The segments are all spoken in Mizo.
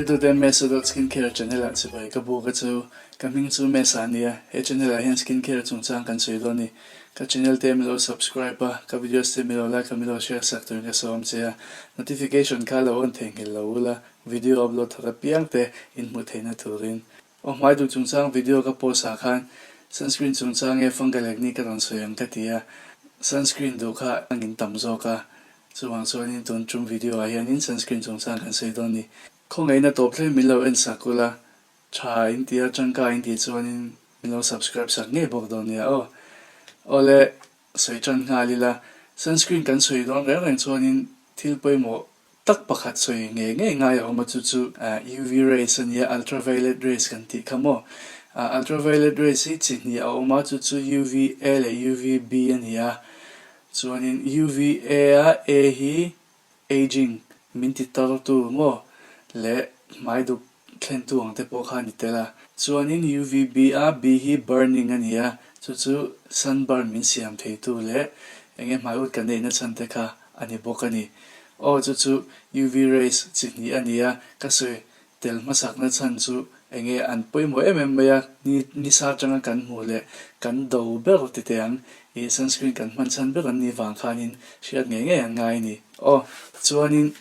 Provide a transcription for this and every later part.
Entute Mesa dot Skincare channel ah chibai ka buk a chu. Ka hming chu Mesa a nia, he channel ah hian skincare chungchang kan sawi dawn a ni. Ka channel te milo subscribe a, ka videos te milo like a milo share sak turin ka sawm che a. Notification kha lo on theihnghilh lo ula, video upload thar apiang te in hmuh theihna turin. Aw hmai duh chungchang video ka post ah khan sunscreen chungchang nge fungal acne ka rawn sawi ang ka ti a, sunscreen duh kha ang in tam zawk a, chuvang chuanin tun tum video ah hianin sunscreen chungchang kan sawi dawn ni. Khawngaihna tawp thleng min lo en sak ula, tha in ti a, tangkai in tih chuanin min lo subscribe sak ngei bawk dawn nia aw. Awle sawi tan nghal ila, sunscreen kan sawi dawn reng reng chuanin thil pawimawh Tak pakhat sawi ngei ngei ngai a awm a chu chu UV rays a nia, ultraviolet rays kan tih kha maw. Ultraviolet rays hi chi hnih a awm a, chu chu UVA leh UVB a ni a. Chuanin UVA a A hi aging min ti tartu maw leh hmai duk thlentu ang te pawh kha a ni tel a. Chuanin UVB a B hi burning a ni a, chu chu sunburn min siam theitu leh eng nge hmai ut kan neihna chhan te kha a ni bawk a ni. Aw chu chu UV rays chi hnih a ni a, ka sawi tel hmasakna chhan chu eng nge an pawimawh em em mai a, ni nisa atanga kan hmuh leh kan do ber ti teh ang, ih sunscreen kan hman chhan ber an nih vang khanin hriat ngei ngei an ngai a ni. Aw chuanin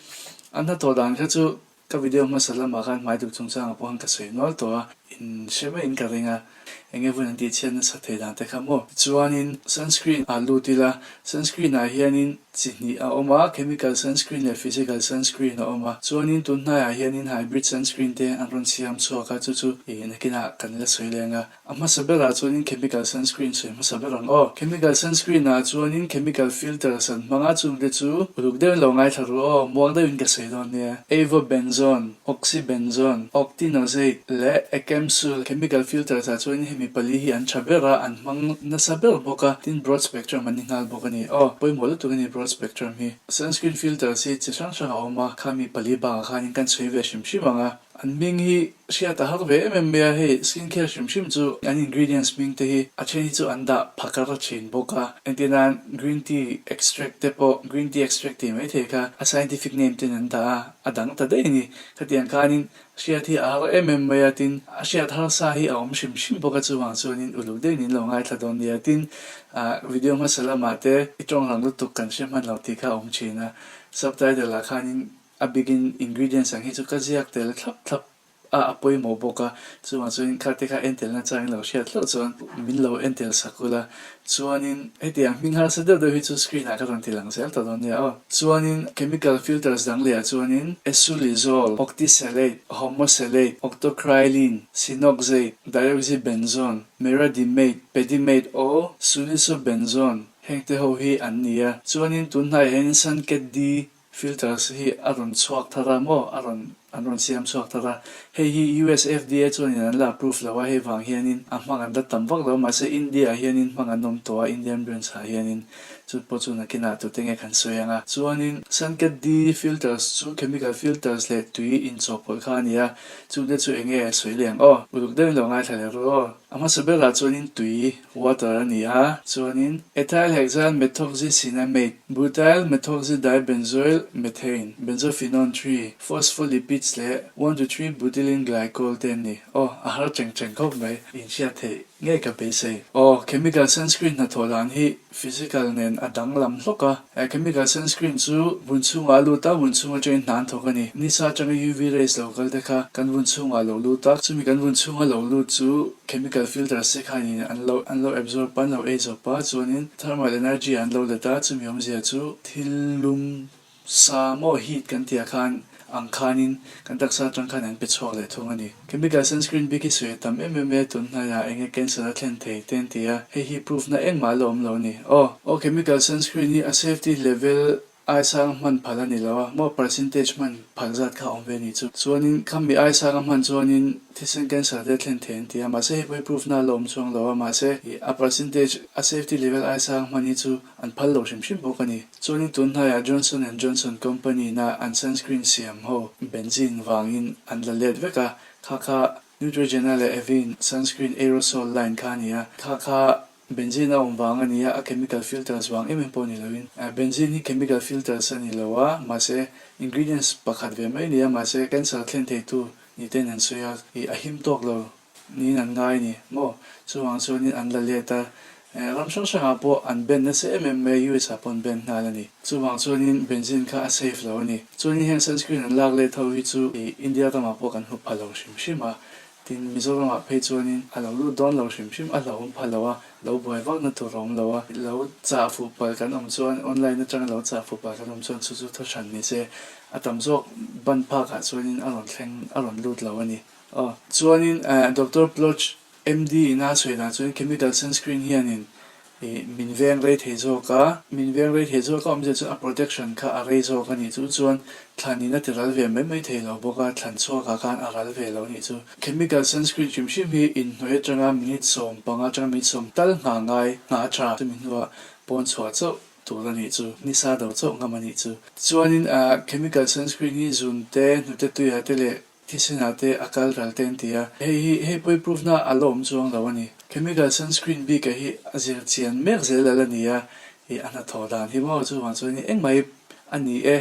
an hnathawh dan kha chu Ka video hmasa lamah khan hmai duk chungchangah pawh khan ka sawi nual tawh a, in hre maiin ka ring a, eng nge vun an tih chhiat nasa thei dan te kha maw. Chuanin sunscreen ah lut ila, sunscreen ah hianin chi hnih a awm a, chemical sunscreen leh physical sunscreen a awm a. Chuanin tun hnaiah hianin hybrid sunscreen te an rawn siam chhuak a, chu chu ih nakinah kan la sawi leng a. A hmasa berah chuanin chemical sunscreen sawi hmasa ber ang aw. Chemical sunscreen ah chuanin chemical filters an hmang a, chungte chu uluk deuhin lo ngaithla ru aw, muang deuhin ka sawi dawn nia. Avobenzone, oxybenzone, octinoxate leh ecamsule chemical filters ah chuanin hemi pali hi an tha ber a, an hmang nasa ber bawk a, tin broad spectrum an ni nghal bawk a ni aw. Pawimawh lutuk a ni broad spectrum hi. Sunscreen filters hi chi hrang hrang a awm a, khami pali bakah khanin kan chhui ve hrim hrim ang a. An hming hi hriat a har ve em em mai a, hei skin care hrim hrim chu an ingredients hming te hi a then hi chu an dah phakar thin bawk a, engtin nan green tea extract te pawh green tea extract tih maithei kha a scientific name ten an dah a, a dang ta daih a ni. Khatiang khanin hriat hi a har em em mai a, tin a hriat harsa hi a awm hrim hrim bawk a, chuvang chuanin uluk deuhin in lo ngaithla dawn nia, tin video hmasa lamah te i tawng rang lutuk kan hre hman lo tih kha a awm thin a, subtitle ah khanin A bikin ingredients ang hi chu ka ziak tel thlap thlap a, a pawimawh bawk a, chuvang chuan kha te kha en telna changin lo hriat hlauh chuan min lo en tel sak ula, chuanin hetiang hming harsa deuh deuh hi chu screen ah ka rawn ti lang zel ta dawn nia aw. Chuanin chemical filters dang leh ah chuanin esulizole, octisalate, homosalate, octocrylene, cinoxate, dioxybenzone, meradimate, padimate O, sulisobenzone heng te ho hi an ni a, chuanin tunhnaiah hianin Suncat D Filters hi a rawn chhuak thar a maw? A rawn an rawn siam chhuak thar a. Hei hi US FDA chuanin an la approve lo a, hei vang hianin a hmang an la tam vak lo a, mahse India ah hianin hmang an awm tawh a, Indian branch ah hianin chu pawh chu nakinah tute nge kan sawi ang a. Chuanin Suncat D filters chu chemical filters leh tui inchawhpawlh kha a ni a, chungte chu eng nge sawi leh ang aw? Uluk deuhin lo ngaithla leh ru aw. A hmasa berah chuanin tui Water a ni a, chuanin ethyl hexyl methoxycinnamate, butyl methoxydibenzoyl methane, benzophenone 3, phospholipids leh 1-3 butylene glycol te an ni. Aw, a har cheng cheng khawp mai, inhriat theih ngei ka beisei. Aw, chemical sunscreen hnathawh dan hi Physical nen a danglam hlawk a. He chemical sunscreen chu vun chhungah a lut a, vun chhung atangin hna an thawk a ni. Nisa atanga UV rays lo kal te kha kan vun chhungah a lo lut a, chumi kan vun chhunga lo lut chu chemical filters te khanin an lo an lo absorb a, an lo ei zawp a, chuanin thermal energy ah an lo let a, chumi awmzia chu thil lum Sa maw heat kan tih ah khan ang khanin kan taksa atang khan an pe chhuak leh thung a ni. Chemical sunscreen bik hi sawi a tam em em e, tun hnaiah eng nge cancer a thlen thei te an ti a, hei hi proof na engmah la awm lo a ni. Aw. Aw chemical sunscreen hi a safety level ai sang hman phal a ni lo a, maw percentage hman phal zat kha a awm ve a ni chu. Chuanin khami ai sang a hman chuanin thisen cancer te a thlen thei an ti a, mahse hei pawh hi proof na la awm chuang lo a, mahse a percentage a safety level ai sang hman hi chu an phal lo hrim hrim bawk a ni. Chuanin tun hnaiah Johnson and Johnson company na an sunscreen siam ho benzene vangin an la let vek a, kha kha Neutrogena leh Avene sunscreen aerosol line kha a ni a, kha kha Benzene a awm vang a ni a, a chemical filters vang em em pawh ni loin. Benzene hi chemical filters a ni lo a, mahse ingredients pakhat ve mai a ni a, mahse cancer thlen theitu ni ten an sawi a, ih a him tawk lo niin an ngai a ni maw? Chuvang chuanin an la let a, ram hrang hrangah pawh an ban nasa em em mai a, US ah pawh an ban nghal a ni. Chuvang chuanin benzene kha a safe lo a ni. Chuanin heng sunscreen an lak let ho hi chu ih India ramah pawh kan hmu pha lo hrim hrim a, Tin, Mizoramah phei chuanin a lo lut dawn lo hrim hrim, a hlauhawm pha lo a, lo buai vakna tur a awm lo a, lo chah fuh palh kan awm chuan, online atanga lo chah fuh palh kan awm chuan chu chu thawhhran ni se, a tam zawk ban phakah chuanin a rawn thleng, a rawn lut lo a ni. Aw. Chuanin Doctor Ploch, MD ina a sawi dan chuan chemical sunscreen hianin Ih, min veng rei thei zawk a. Min veng rei thei zawk a awmzia chuan a protection kha a rei zawk a nih chu. Chuan thlan in a ti ral ve mai mai thei lo bawk a, thlan chhuakah khan a ral ve lo a nih chu. Chemical sunscreen hrim hrim hi inhnuai atanga minute 15 atanga minute 10 tal nghah ngai, nghah a tha. Chumi hnuah pawn chhuah chauh tur a nih chu. Ni sa do chauh ngam a nih chu. Chuanin chemical sunscreen hi zun te, hnute tuiah te leh Thisenah te a kal ral te an ti a, hei hi hei pawhi proof na a la awm chuang lo a ni. Chemical sunscreen bik ah hi a zir chian mek zel al a ni a, ih a hnathawh dan hi maw chuvang chuan engmah hi a ni e,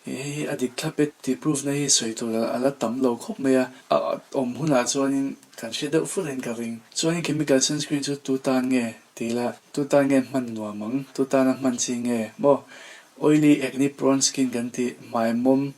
ih hei hi a dik thlap e tih proof na hi sawi tur a la tam lo khawp mai a, a awm hunah chuanin kan hre deuh fur in ka ring. Chuanin chemical sunscreen chu tu tan nge tih la, tu tan nge hman nuam ang, tu tana hman chi nge maw? Oily acne prone skin kan tih hmai mawm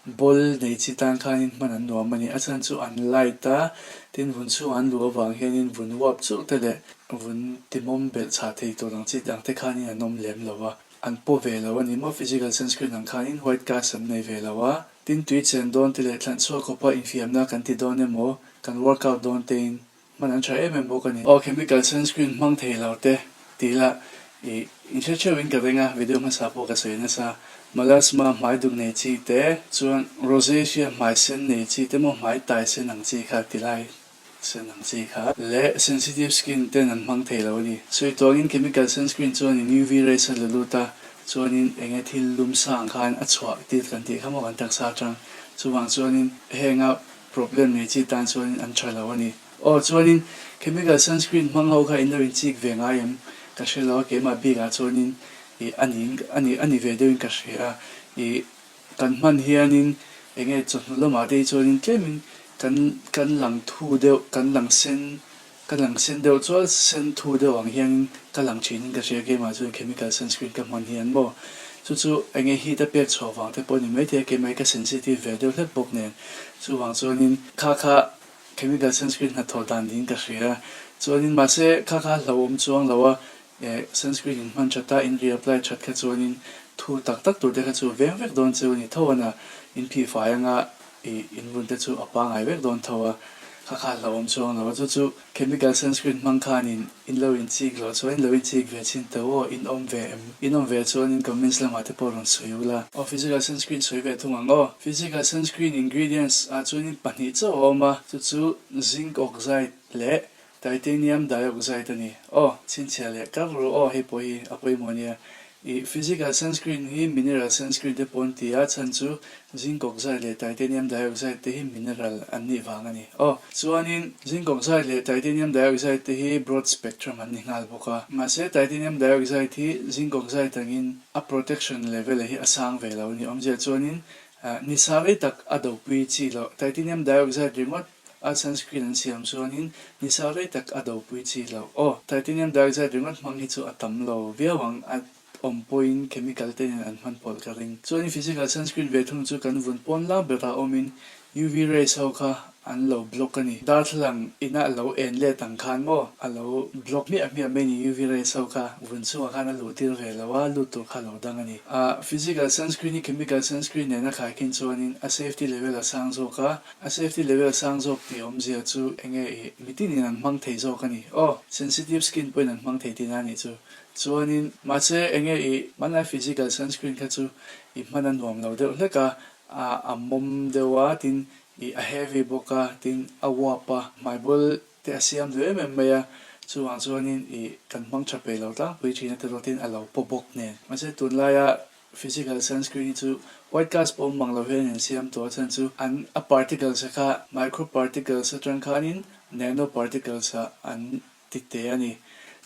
Ball nei chi tan khanin hman an nuam a ni. A chhan chu an light a, tin vun chhungah an luh avang hianin vun uap churh te leh vun timawm belh chhah thei tur ang chi dang te khanin an awm lem lo a. An paw ve lo a ni maw? Physical sunscreen ang khanin white cast an nei ve lo a. Tin tui chen dawn te leh thlan chhuak khawpa infiamna kan ti dawn emaw, kan workout dawn tein Hman an tha em em bawk a ni. Aw chemical sunscreen hmang thei lo te tih lah i inhre theuh in ka ring a, video hmasa pawh ka sawi nasa. Melasma hmai duk nei chi te, chuan rosacea hmai sen nei chi te maw hmai tai sen ang chi kha ti lai sen ang chi kha leh sensitive skin ten an hmang thei lo a ni. Sawi tuangin chemical sunscreen chuanin UV rays a la lut a, chuanin enge thil lum sang khan a chhuah tir kan tih kha maw kan taksa atang. Chuvang chuanin henga Problem nei chi tan chuanin an tha lo a ni. Aw chuanin chemical sunscreen hmang ho kha in lo inchik ve ngai em? Ka hre lo a, keimah bikah chuanin ih a ni a ni a ni ve deuhin ka hria a. Ih kan hman hianin eng nge chawhnu lamah te hi chuanin tlemin kan kan lang thu deuh kan lang sen ka lang sen deuh chuan sen thu deuh ang hianin ka lang thinin ka hria keimah chuan chemical sunscreen ka hman hian maw chu chu eng nge heat a pek chhuah vang te pawh a ni maithei a keimah hi ka sensitive ve deuh hlek bawk nen chuvang chuanin kha kha chemical sunscreen hnathawh dan niin ka hria chuanin mahse kha kha hlauhawm chuang lo a eh sunscreen in hman that a in reapply that kha chuanin thu tak tak tur te kha chu veng vek dawn cheu a ni tho a na in phihfai anga Ih, in vun te chu a pangai vek dawn tho a, kha kha hlauhawm chuang lo a, chu chu chemical sunscreen hmang khanin in lo inchik loh chuan in lo inchik ve chin teuh aw, in awm ve em? In awm ve chuan in comments lamah te pawh rawn sawi ula. Aw physical sunscreen sawi ve thung ang aw. Physical sunscreen ingredients ah chuan in pahnih chauh a awm a, chu chu zinc oxide leh titanium dioxide a ni. Aw, chhinchhiah leh kar ru aw hei pawh hi a pawimawh ania. Ih, physical sunscreen hi mineral sunscreen te pawh an ti a, chhan chu zinc oxide leh titanium dioxide te hi mineral an nih vang a ni. Aw, chuanin zinc oxide leh titanium dioxide te hi broad spectrum an ni nghal bawk a. Mahse, titanium dioxide hi zinc oxide angin a protection level hi a sang ve lo a ni. Awmzia chuanin ni sa rei tak a dopui chi loh. Titanium dioxide ringawt A sunscreen an siam chuanin ni sa rei tak a dopui chi loh. Aw, titanium dioxide ringawt hmang hi chu a tam lo viau ang, a awm pawhin chemical te nen an hman pawlh ka ring. Chuanin physical sunscreen ve thung chu kan vun pawn lang berah awmin UV rays ho kha an lo block a ni. Darthlalang ina a lo en let ang khan maw a lo block hmiah hmiah mai ni UV rays ho kha vun chungah khan a luh tir ve lo a, lut tur kha a lo dang a ni. A physical sunscreen hi chemical sunscreen nen a khaikhin chuanin a safety level a sang zawk a, A safety level sang zawk tih awmzia chu enge i mitinin an hmang thei zawk a ni. Aw, sensitive skin pawhin an hmang thei tihna a nih chu. Chuanin, mahse enge i hmanlai physical sunscreen kha chu i hman a nuam lo deuh hlek a, a a mawm deuh a, tin i a heavy bawk a, tin a uap a, hmaibawl te a siam duh em em mai a, chuvang chuanin i kan hmang tha peih lo tlangpui thin a ti rawtin a lo paw bawk nen. Mahse tunlaia Physical sunscreen hi chu white cast pawh awm mang lo hian an siam tawh a chhan chu an a particles a kha micro particles atang khanin nano particles ah an ti te a ni.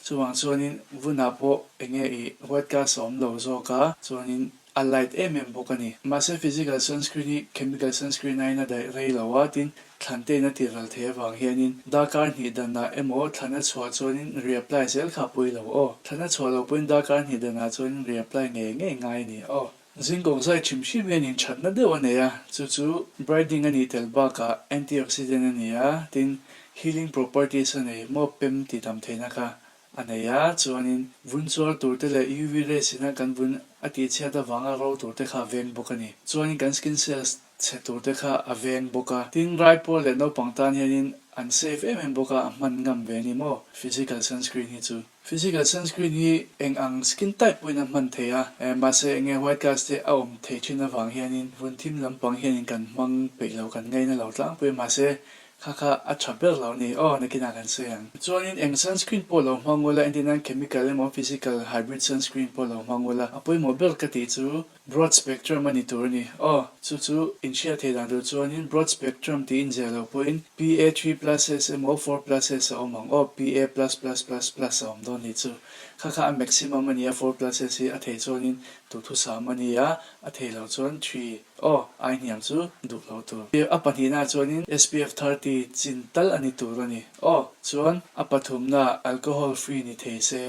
Chuvang chuanin vunah pawh enge i white cast a awm lo zawk a, chuanin a light em em bawk a ni. Mahse physical sunscreen hi chemical sunscreen aiin a daih rei lo a, tin thlan tein a tih ral theih avang hianin darkar hnih danah emaw thlan a chhuah chuanin reapply zel kha a pawi lo aw. Thlan a chhuah loh pawhin darkar hnih danah chuanin reapply ngei ngei ngai a ni aw. Zinc oxide hrim hrim hian inthatna deuh a nei a, chu chu brightening a nih tel bakah antioxidant a ni a, tin healing properties a nei maw pem tih dam theihna kha a nei a, chuanin vun chuar tur te leh UV rays ina kan vun a tih chhiat avanga ro tur te kha a veng bawk a ni. Chuanin kan skin cells chhe tur te kha a veng bawk a, tin raipawl leh naupang tan hianin an safe em em bawk a, a hman ngam ve a ni maw physical sunscreen hi chu. Physical sunscreen hi eng ang skin type pawhin a hman thei a, mahse enge white cast te a awm thei thin avang hianin vun thim lampang hianin kan hmang peih lo, kan ngaina lo tlangpui a, mahse kha kha a tha ber lo a ni aw, nakinah kan sawi ang. Chuanin eng sunscreen pawh lo hmang ula, entir nan chemical emaw physical hybrid sunscreen pawh lo hmang ula, a pawimawh ber ka tih chu broad spectrum a ni tur a ni aw, chu chu inhriat theih dan tur chuanin broad spectrum tih inziah loh pawhin PA 3+S emaw 4+S a awm ang aw, PA plus plus plus plus a awm dawn nih chu. Kha kha a maximum a ni a, 4+S hi a theih chuanin duhthusam a ni a, a theih loh chuan 3 aw, ai hniam chu duh lo tur. A pahnihnaah chuanin SPF 30 chin tal a ni tur a ni aw, chuan a pathumnaah alcohol free ni thei se.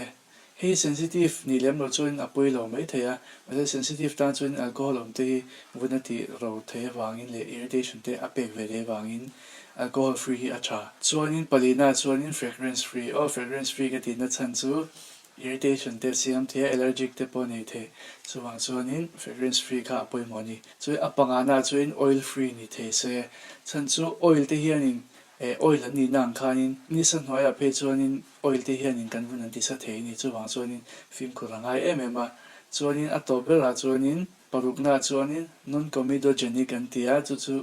Hei sensitive nih lem lo chuan a pawi lo mai thei a, mahse sensitive tan chuan alcohol awm te hi vun a tih ro thei avangin leh irritation te a pek ve leh avangin alcohol free hi a tha. Chuanin palina chuanin fragrance free, aw fragrance free ka tihna chhan chu irritation te siam thei a, allergic te pawh nei thei, chuvang chuanin fragrance free kha a pawimawh a ni. Chuan a pangana chuan oil free ni thei se, chhan chu oil te hianin Eh oil an nihna ang khanin nisa hnuaiah phei chuanin oil te hianin kan vun an ti sa thei a ni. Chuvang chuanin fimkhur a ngai em em a. Chuanin a tawp berah chuanin paruknaah chuanin non-comedogenic an ti a, chu chu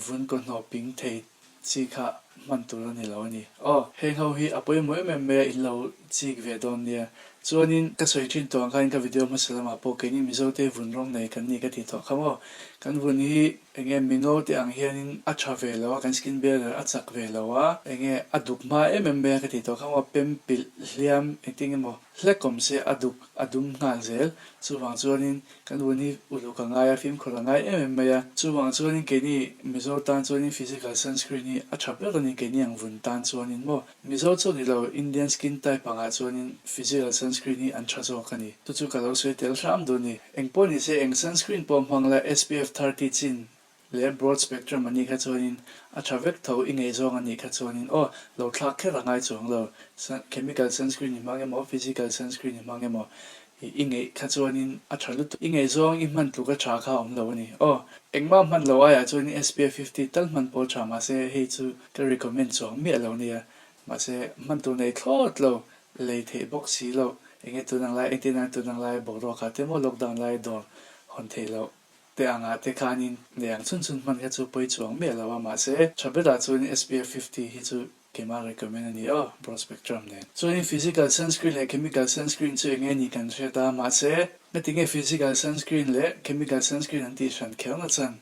vun kaw hnawh ping thei chi kha hman tur a ni lo a ni. Aw, heng ho hi a pawimawh em em mai a, in lo chik ve dawn nia. Chuanin ka sawi thin tawh ang khanin ka video hmasa lamah pawh keini Mizote vun rawng nei kan ni ka ti tawh kha maw. Kan vun hi Enge mingo te ang hianin a tha ve lo a, kan skin barrier a chak ve lo a, enge a duk hma em em mai a ka tih tawh kha maw, pem pilh hliam engtin emaw hlek awm se a duk a dum nghal zel, chuvang chuanin kan vun hi uluk a ngai a, fimkhur a ngai em em mai a, chuvang chuanin keini Mizo tan chuanin physical sunscreen hi a tha ber a ni keini ang vun tan chuanin maw, Mizo chu ni lo, Indian skin type angah chuanin physical sunscreen hi an tha zawk a ni. Chu chu ka lo sawi tel hram duh ni. Eng pawh ni se eng sunscreen pawh hmang la SPF 30 chin leh broad spectrum a nih kha chuanin a tha vek tho i ngei zawng a nih kha chuanin aw lo thlak kher a ngai chuang lo. Chemical sunscreen i hmang emaw physical sunscreen i hmang emaw I ngeih kha chuanin a tha lutuk. I ngeih zawng i hman tluk a tha kha a awm lo a ni. Aw, engmah hman lo aiah chuanin SPF 50 tal hman pawh tha mahse hei chu ka recommend chuang miah lo nia. Mahse hman tur nei thlawt lo, lei theih bawk si lo. Enge tun ang lai, engtin ang tun ang lai boruak ah te maw lockdown lai dawr hawn theih loh te angah te khanin nei ang chhun chhun hman kha chu pawi chuang miah lo a mahse tha berah chuanin SPF 50 hi chu Keimah recommend a ni aw, broad spectrum nen. Chuanin physical sunscreen leh chemical sunscreen chu enge ni kan hriat a, mahse ngatinge physical sunscreen leh chemical sunscreen an tih hran kher na chuan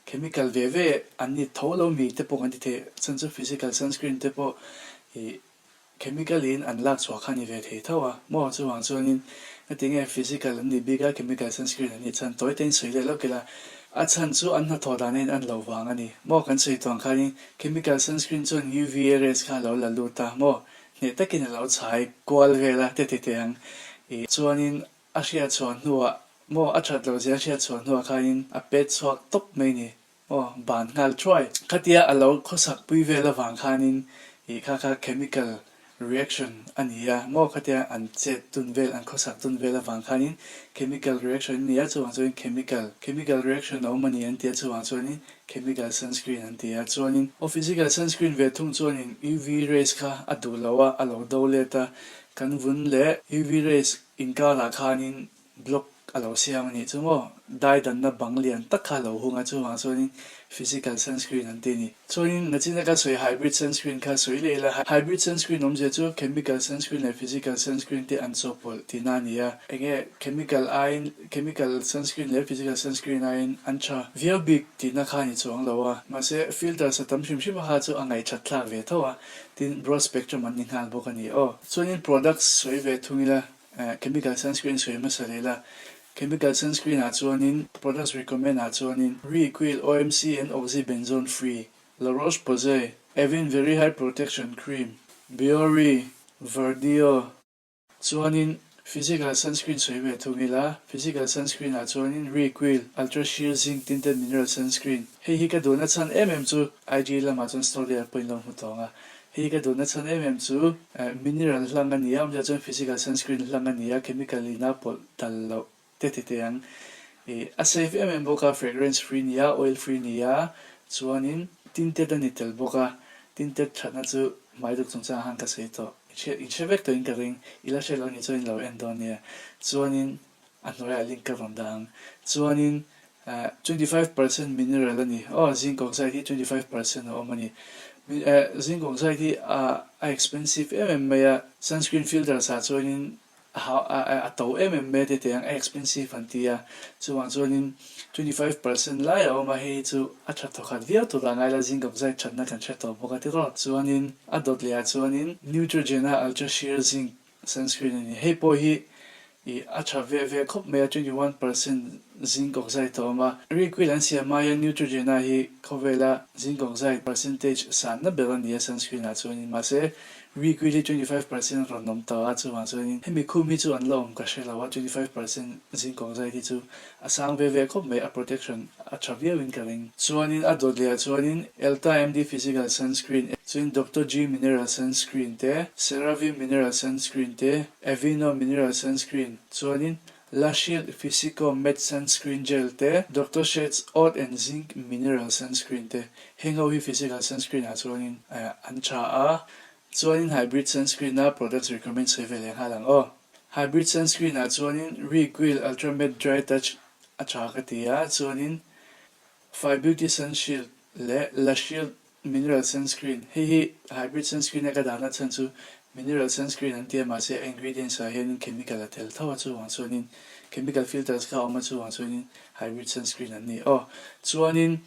chemical ve ve an ni tho lo mi te pawh kan ti thei, chuan chu physical sunscreen te pawh ih chemical in an lak chhuah kha a ni ve thei tho a maw, chuvang chuanin ngatinge physical an nih bik a chemical sunscreen an nih chuan tawi te in sawi leh lawk ila a chhan chu an hnathawh dan in an lo vang a ni maw kan sawi tuang khanin Chemical sunscreen chuan UVA rays kha a lo la lut a maw? Hneh takin a lo chhai kual vel a tete teh ang. Ih chuanin a hriat chhuah hnuah maw a that loh zia a hriat chhuah hnuah khanin a pet chhuak tawp mai ni maw ban nghal thuai. Khatia a lo khawsak pui vel avang khanin ih kha kha chemical reaction a ni a maw khatia an chet dun vel an khawsak dun vel avang khanin chemical reaction a ni a chuvang chuanin chemical chemical reaction a awm a ni an ti a chuvang chuanin chemical sunscreen an ti a chuanin aw physical sunscreen ve thung chuanin UV rays kha a duh lo a a lo do let a kan vun leh UV rays inkarah khanin block. a lo siam a nih chu maw? Daidanna bang lian tak kha a lo hung a, chuvang chuanin physical sunscreen an ti a ni. Chuanin nachina ka sawi hybrid sunscreen kha sawi leh ila, hybrid sunscreen awmzia chu chemical sunscreen leh physical sunscreen te an chawhpawlh tihna a ni a. Enge chemical aiin chemical sunscreen leh physical sunscreen aiin an tha viau bik tihna kha a ni chuang lo a, mahse filters a tam hrim hrim a kha chu a ngaihthat thlak ve tho a, tin broad spectrum an ni nghal bawk a ni aw. Chuanin products sawi ve thung ila, Chemical sunscreen sawi hmasa leh la. Chemical sunscreen ah chuanin products recommend ah chuanin Reequil OMC and Oxybenzone free, La Roche Posay, Avene Very High Protection Cream, Biore, Verdio. Chuanin physical sunscreen sawi ve thung ila, physical sunscreen ah chuanin Reequil Ultra Sheer Zinc Tinted Mineral Sunscreen. Hei hi ka duhna chhan em em chu IG lamah chuan story ah pawh in lo hmu tawng a. Hei ka duhna chhan em em chu mineral hlang a ni a, awmzia chuan physical sunscreen hlang a ni a, chemical in a pawlh tal loh te ti teh ang. Ih a safe em em bawk a, fragrance free ni a, oil free ni a, chuanin tinted a ni tel bawk a, tinted thatna chu hmai duk chungchangah khan ka sawi tawh. In hre vek tawhin ka ring, i la hre lo ni chuan in lo en dawn nia. Chuanin a hnuaiah link ka rawn dah ang. Chuanin 25% mineral a ni. Aw, zinc oxide hi 25% a awm a ni. Zinc oxide hi a expensive em em mai a, sunscreen filters ah chuanin a to em em mai a ti teh ang, a expensive an ti a. Chuvang chuanin 25% lai a awm a, hei hi chu a tha thawkhat viau tur ah ngai la, zinc oxide thatna kan hre tawh bawk a tiraw. Chuanin a dawt leh ah chuanin Neutrogena Ultra Sheer Zinc Sunscreen a ni. Hei pawh hi ih a tha ve ve khawp mai a, 21% zinc oxide a awm a. Reequil an siam aia Neutrogena hi khawvela zinc oxide percentage sanna ber a ni a sunscreen ah chuanin. Mahse, Reequil hi 25% a rawn awm ta a, chuvang chuanin hemi khum hi chu an la awm ka hre lo a, 25% zinc oxide hi chu a sang ve ve khawp mai, a protection a tha viauin ka ring. Chuanin a dawt leh ah chuanin Elta MD Physical Sunscreen, chuan Doctor G Mineral Sunscreen te, CeraVe Mineral Sunscreen te, Aveeno Mineral Sunscreen, chuanin La Shield Physico Matte Sunscreen Gel te, Doctor Sheth's Oat and Zinc Mineral Sunscreen te, heng ho hi physical sunscreen ah chuanin an tha a, chuanin hybrid sunscreen a products recommend sawi ve leh nghal ang aw. Hybrid sunscreen ah chuanin Reequil Ultra Matte Dry Touch a tha ka ti a, chuanin Phi Beauty Sunshield leh La Shield Mineral Sunscreen, hei hi hybrid sunscreen a ka dahna chhan chu mineral sunscreen an ti a mahse a ingredients ah hianin chemical a tel tho a chuvang chuanin chemical filters kha a awm a chuvang chuanin hybrid sunscreen an ni aw. Chuanin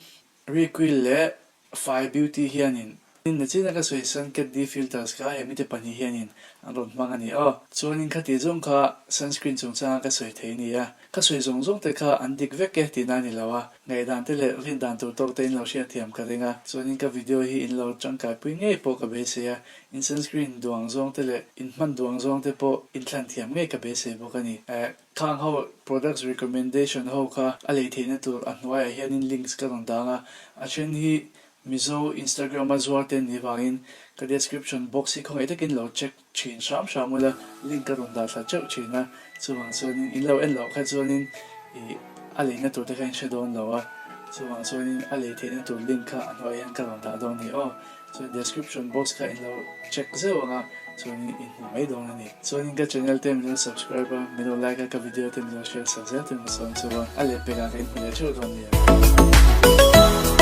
Reequil leh Phi Beauty hianin nachina ka sawi Suncat D filters kha he mite pahnih hianin an rawn hmang a ni aw. Chuanin khati zawng kha sunscreen chungchanga ka sawi thei a ni a, ka sawi zawng zawng te kha an dik vek e tihna a ni lo a, ngaihdan te leh rin dan tur tawk te in lo hriatthiam ka ring a, chuanin ka video hi in lo tangkai pui ngei pawh ka beisei a, in sunscreen duang zawng te leh in hman duang zawng te pawh in thlan thiam ngei ka beisei bawk a ni. Khang ho products recommendation ho kha a lei theihna tur a hnuaiah hianin links ka rawn dang a, a then hi Mizo Instagram a zuar te ni vangin ka description box hi khawngaih takin lo check thin hram hram ula, link ka rawn dah thla teuh thin a, chuvang chuanin in lo en loh kha chuanin ih a leina tur te kha in hre dawn lo a, chuvang chuanin a lei theihna tur link kha a hnuaiah hian ka rawn dah dawn ni aw. Chuan description box kha in lo check zeuh ang a, chuanin in hmu mai dawn a ni. Chuanin ka channel te min lo subscribe a, min lo like a, ka video te min lo share sak zel te min sawm chu a, a lehpekah ka inhmu leh theuh dawn nia.